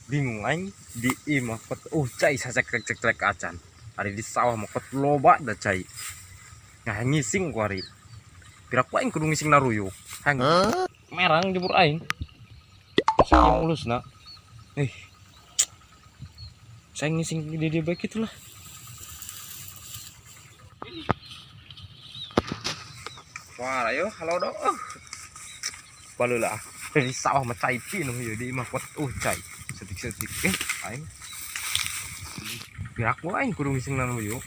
Bingung aing di imah kot, oh, cai sacek cek cek acan. Ari di sawah mah kot loba da cai. Nah, ngising ku ari. Piraku aing kudu ngising naruyuk. Hang merang jebur aing. Saya mulusna. Eh. Saya ngising di dia baik itulah. Wah, ayo halo dong. Baheula di sawah mah cai pinuh ieu, di imah kot cai. Setik-setik aing. Piraku aing kudu ngising naruyuk.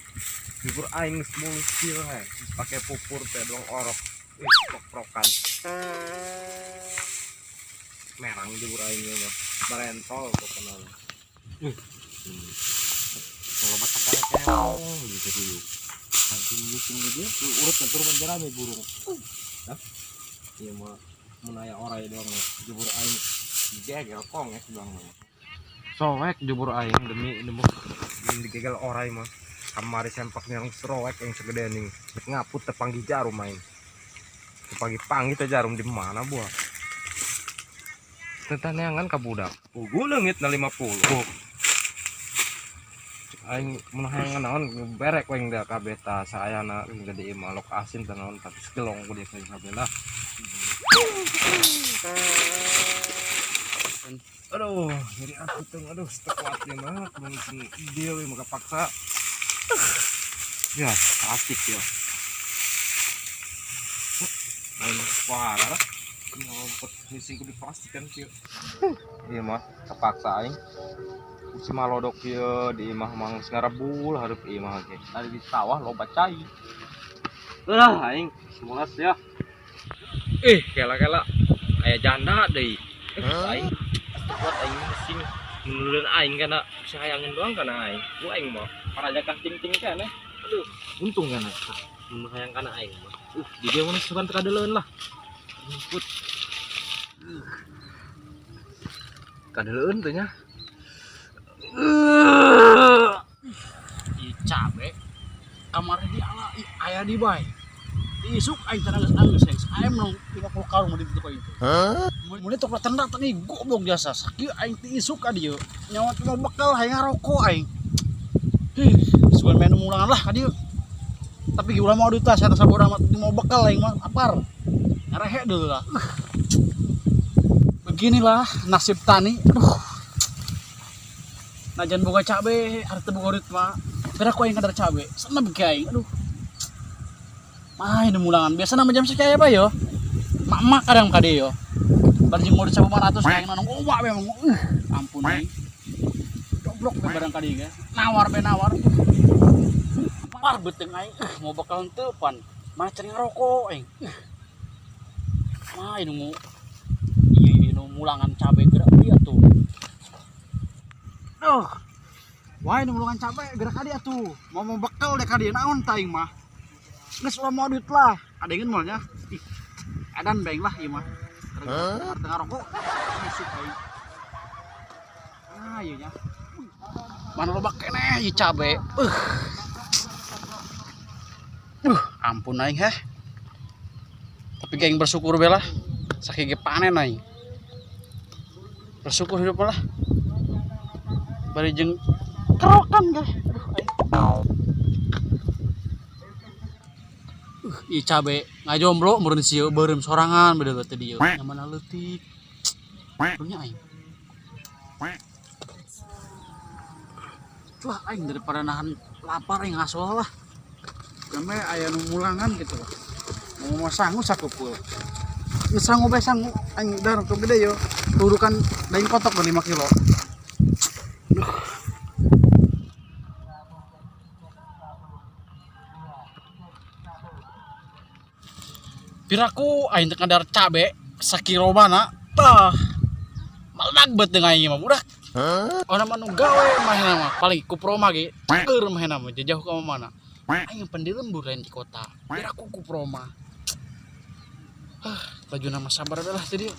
Jebur aing geus mulus kieu we. Geus pake pupur teh doang orok. Ih, prok-prokan. Merang jebur aing ieu mah. Barentol pokona. Kalau batak keong gitu dulu. Nanti ngising di dia, urut turun jerami burung. Hah? Iya mah mun aya orai doang jebur aing gegel kong ya doang mah. Soek jebur aing demi demi digegel orai mah. Kamari sempak yang serowek yang segede nih. Ngaput tepanggih jarum aing. Tepanggih-panggih teh jarum di mana buah. Tetaneangan ka budak. Pugu leungit na 50. Aing mun hayang naon berek we da kabeh ta saayana jadi imah lok asin teh naon tapi segelong ku dia kabeh lah. Aduh, jadi aku tuh aduh kuat ya mah mungkin dia we mah paksa. Ya, asik ya. Aing parah lah. Ngumpet ngising kudu pasti kan kieu. Iya mah kepaksa aing. Si malodok kieu di imah mah geus ngarebul hareup imah ge. Tadi di sawah loba cai. Lah aing mulas ya. Eh, kela-kela aya janda deui. Eh, aing kuat aing ngising menulun aing kana bisa hayangin doang kana aing. Gua aing mah paraja kah ting-ting kan eh. Aduh, untung kana. Mun hayang kana aing mah. Di dia mah sugan teu kadeuleun lah. Rumput. Kadeuleun teh nya. Ih, cabe kamar di ala ih, aya di bae. Isuk aing teh geus anggeus aing. Aing menang 50 karung di ditu itu. Mun itu tenda teh goblok jasa. Sakieu aing ti isuk ka dieu. Nyawa teh mau bekal hayang ngarokok aing. Hih, sugan main mulangan lah ka dieu. Tapi ulah mau duit lah, saya sabodo amat mau bekal aing mah apar. Ngarehe dulu lah. Beginilah nasib tani. Aduh. Najan boga cabe, harta boga duit mah. Pira ku aing kadar cabe, senep ke aing. Aduh. Mah ini mulangan. Biasa nama jam sekian apa yo? Mak-mak kadang kade yo. Barjing mau dicabu 500 aing nanong owa memang. Ampun aing. Goblok be barang kade ge. Nawar be nawar. Par beteng aing, mau bakal henteu pan. Mana cari ngarokok aing. Mah ini nu iya nu mulangan cabe gerak dia tuh. Duh. Wah, ini mulangan cabe gerak dia tuh. Mau mau bekal deh kadieu naon ta aing mah. Geus ulah mau duit lah. Ada ingin malnya. Ih. Edan beng lah ieu mah. Tengah rokok isuk aing. Ah, ieu nya. Mana loba keneh ieu cabe. Ampun aing heh. Tapi geng bersyukur be lah. Sakieu ge panen aing. Bersyukur hidup lah. Bari jeung kerokan ge. Aduh aing. Ieu cabe ngajomblo meureun sieu beureum sorangan beda teh dieu. Nyaman leutik. Punya aing. Lah aing daripada nahan lapar aing ngasol lah. Namanya aya nu mulangan gitu. Mau mau sangu sakupul. Geus sangu bae sangu aing dar tuh gede yo. Turukan daing kotok 5 kilo. Duh. Piraku aing teh kadar cabe sakilo mana tah. Meledak bet dengan aing mah budak. Orang mah nu gawe mah mah paling kuproma ge. Keur mah mah jauh ka mana. Aing pan di lembur lain di kota. Piraku kuproma. Ah, baju nama sabar lah jadi.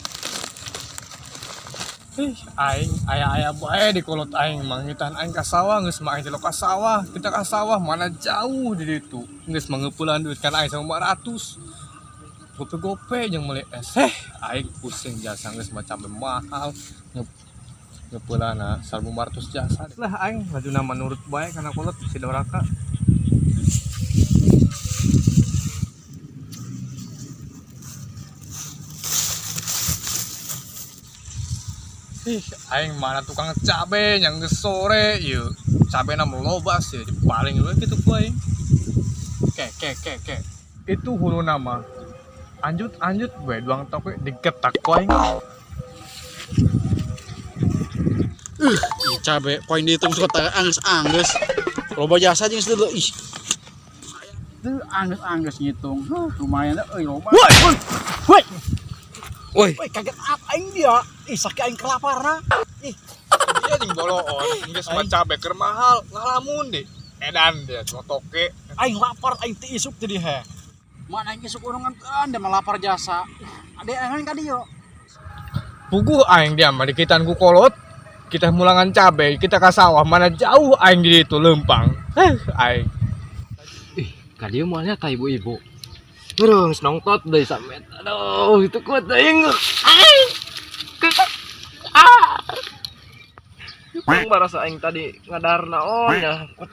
Ih, aing aya-aya bae di kolot aing mangitan aing ka sawah geus mah aing teh ka sawah, kita ka sawah mana jauh di ditu. Geus mangeupulan duit kan aing sama 500. Gope-gope jeung meuli es. Aing pusing jasa geus mah cabe mahal. Ngepeulana 1500 jasa. Lah aing lajuna menurut bae kana kolot si doraka. Ih, aing mana tukang cabe yang geus sore ieu. Cabena loba sih, paling we kitu ku aing. Ke ke ke ke. Itu huluna mah. Anjut anjut we duang toke digetak ku aing. Ih, cabe poin dihitung suka tak angges-angges. Loba jasa jeung dulu ih. Tuh angges-angges ngitung. Huh, lumayan dah euy loba. Woi, woi. Woi, Woi, woi kaget apa aing dia? Ih, sakit aing kelaparna. Ih, Dia jeung boloon, geus mah cabe keur mahal, ngalamun deh. Edan dia cuma toke. Aing lapar aing teu isuk tadi he. Mana aing isuk urang kan dia mah lapar jasa. Ade aing ka dieu. Puguh aing dia mah dikitan ku kolot. Kita mulangan cabe, kita ka sawah mana jauh aing di ditu leumpang. Aing. Ih, kadieu moalnya ta ibu-ibu. Aduh, geus nongtot deui samet. Aduh, itu kuat aing. Aing. Ah. Yang barasa aing tadi ngadar naon ya. Kuat.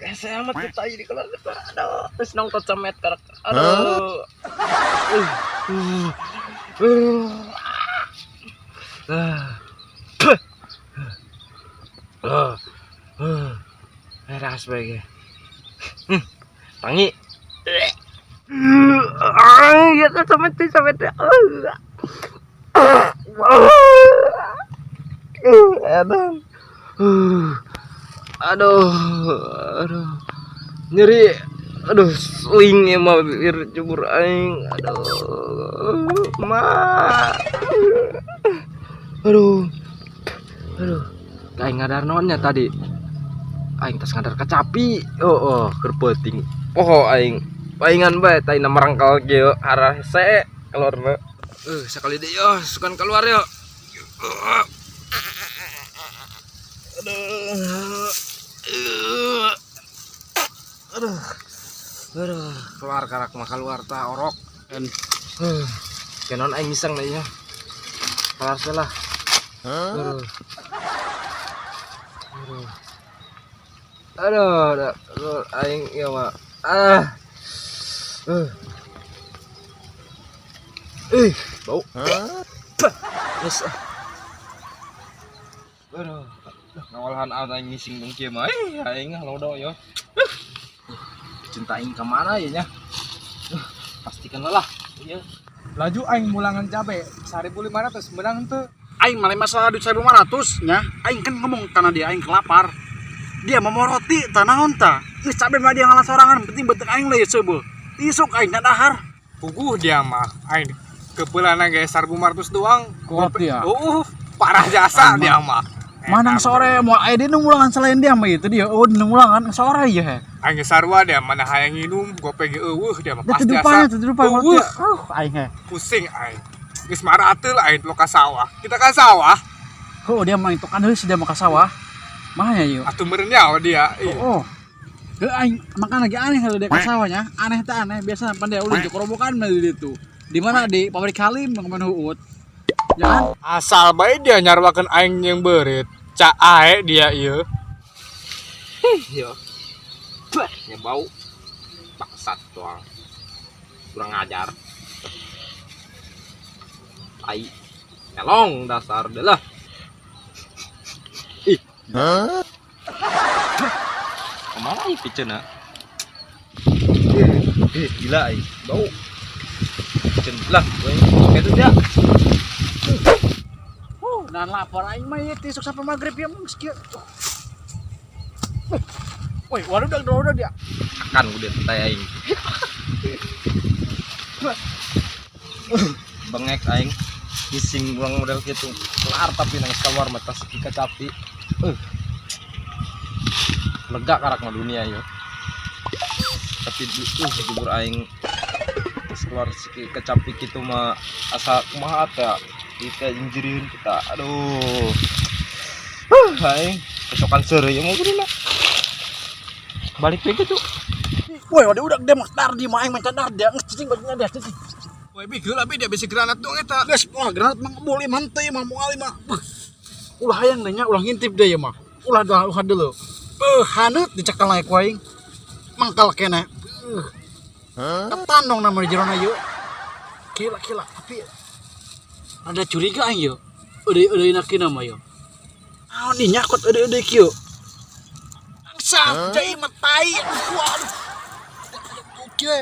Hese amat tuh tai di keluar. Aduh, geus nongtot samet karak. Aduh. Uh. Uh. Ah. Uh. Uh. Beras bae. Tangi. Ah, ya tuh sampai tuh sampai tuh. Aduh. Aduh, aduh. Nyeri. Aduh, swing ya mah bibir cubur aing. Aduh, ma. Aduh. Aduh. Aing ngadar naonnya tadi. Aing tas ngadar kacapi. Oh, oh, keur peuting. Oh, aing. Paingan bae taina merangkal kieu arah hese keluarna. Sekali deui yo, sukan keluar yo. Aduh. Aduh. Aduh, keluar karak mah keluar tah orok. Kan Kenon aing iseng deui nya. Keluar lah. Aduh. Aduh. Aduh, aduh, aing ieu mah. Ah. Ih, bau. Geus. Aduh, ngawalahan aing ngising dong kieu mah. Eh, aing lodo yo. Cinta aing ka mana ya nya? Pastikan lah. Iya. Laju aing mulangan cabe 1500 menang teu. Aing malah masalah duit 1500 nya. Aing kan ngomong karena dia aing kelapar. Dia mau roti tah naon tah. Geus cabe mah dia ngalah sorangan, penting beuteung aing lah seubeuh. Isuk aing dahar. Puguh dia mah aing kepeulana ge 1500 doang. Kuat dia. Parah jasa dia mah. Manang sore mau aya dia nunggulangan selain dia mah itu dia. Oh, nunggulangan sore ya he. Aing geus sarua dia mana hayang nginum, gope ge eueuh dia mah Dia pas tudupanya, jasa. tudupanya. Eueuh, Aing he. pusing aing. Geus marateul aing lo ka sawah. Kita ka sawah, Oh, dia mah itu kan heus dia mah ka sawah. Mah ya yuk. atuh meureun nyawa dia. Iya. Oh. Ke aing makan lagi aneh kalau dia ke sawahnya. Aneh tak aneh biasa pan dia ulun kerobokan mah di ditu. Di mana di pabrik Halim kemarin huut. Ya kan? Asal bae dia nyarwakeun aing jeung beurit. Cak ae dia ieu. Yo. Bah, nya bau. Bangsat doang. Kurang ajar. Tai. Elong dasar deh lah. Ih. Kemana ih piceuna? Ih, gila ih. Bau. Picen lah, kayak itu dia. Nah lapor aing mah ieu tisuk sampai maghrib ya mung kieu. Woi, waduh udah udah dia. Akan udah tai aing. Bengek aing. Ngising ulang model gitu. Kelar tapi nangis keluar mata seki kacapi. Lega karak mah dunia yo. Tapi jubur aing terus keluar seki kecapi gitu mah asa kumaha teh kita injirin kita. Aduh. Aing kesokan seureuy mah kudu. Balik lagi tuh. Woi, waduh udah dia mah dar di mah aing maca dar dia cicing bajunya dia cicing. Woi, bi geula bi dia bisi granat doang eta. Geus, wah granat mah ngebul mah henteu mah moal mah. Ulah hayang nanya, ulah ngintip deh ya mah. Ulah dah, ulah dulu. Haneut dicekal naik ku aing. Mangkal keneh. Ketan dong nama di jerona yuk. Kila kila, tapi ada curiga aing yuk. Eueuh-eueuh nak mah yuk. Naon nih nyakot eueuh-eueuh kieu. Bangsat, jai mah tai. Waduh. Oke.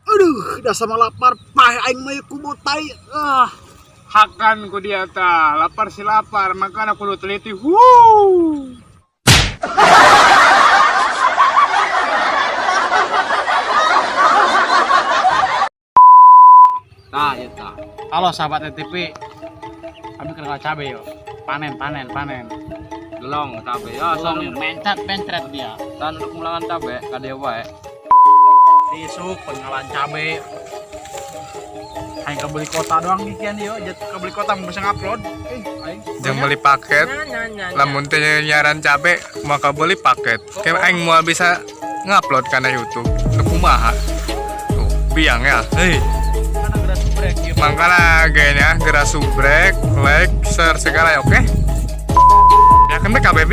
Aduh, dah sama lapar pah aing mah kubu tai. Ah. Hakan ku dia ta, lapar si lapar, makana kudu teliti. Wuh. Nah, ya tah. Halo sahabat NTP. Kami kenal cabe yo. Panen, panen, panen. Gelong cabe ya, Tolong ya, mencet, mencret dia. Tan untuk mulangan cabe ka dieu wae. Isuk pengenalan cabe. Aing kebeli kota doang nih kian yo, jatuh kebeli kota mau bisa ngupload. Aing. Jeung beli paket, lamun teh nyaran cabe maka beli paket. Kayak aing moal bisa ngupload kana YouTube. Nu kumaha? Tuh, biang ya. Hei, mangkana gayanya geura subrek, like, share segala ya, oke? Ya kan teh KBB.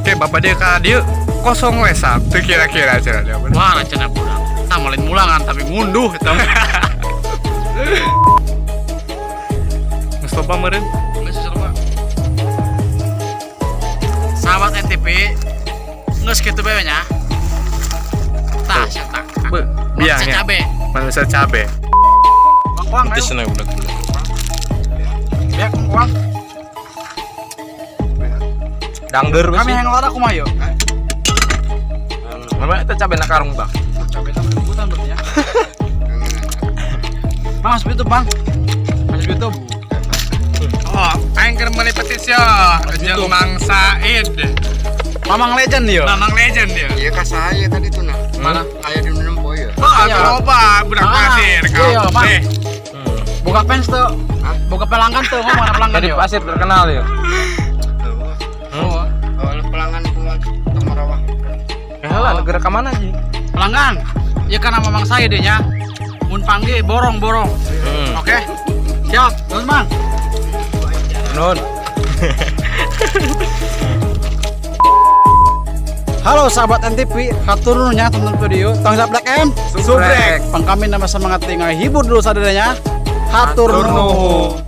Oke, bapak dia ka dieu kosong we Sabtu kira-kira cenah dia. Wah, rencana pulang. Nah, malin mulangan tapi ngunduh eta. Geus loba meureun. Geus loba. Sahabat NTP, geus kitu bae nya. Tah, sia tah. Be, biang ya. Cabe. Manusia cabe. Bang Kuang, ayo. Itu senang budak-budak. Biak Bang Kuang. Dangder Kami yang ngelola kumaha yo? Memang itu cabe nak karung, Bang. Cabe sama rebutan berarti ya. Bang, masuk YouTube, Bang. Masuk YouTube. Oh, aing keur meuli petis yo jeung Mang Said. Mamang Legend yo. Mamang Legend ya. Iya kah saya tadi tuh nah. Mana? Aya di nempo ya. Oh, Iya. loba budak Ah, pasir kau. iya, Mang. Eh, Buka fans tuh. Buka pelanggan tuh, ngomong ada pelanggan Dari yo. pasir terkenal ya. Oh. Oh, pelanggan pulang Temarawang. Ya lah, negara ke mana sih? Pelanggan. Ya karena Mamang saya deh ya. Mun panggil borong-borong. Oke. Siap, terus Mang. Nun. Halo sahabat NTP, hatur nuhun nya tonton video. Tong like M, Subrek. Pang kami nama semangat tinggal hibur dulu sadarnya. Hatur Hatur nuhun. nuhun.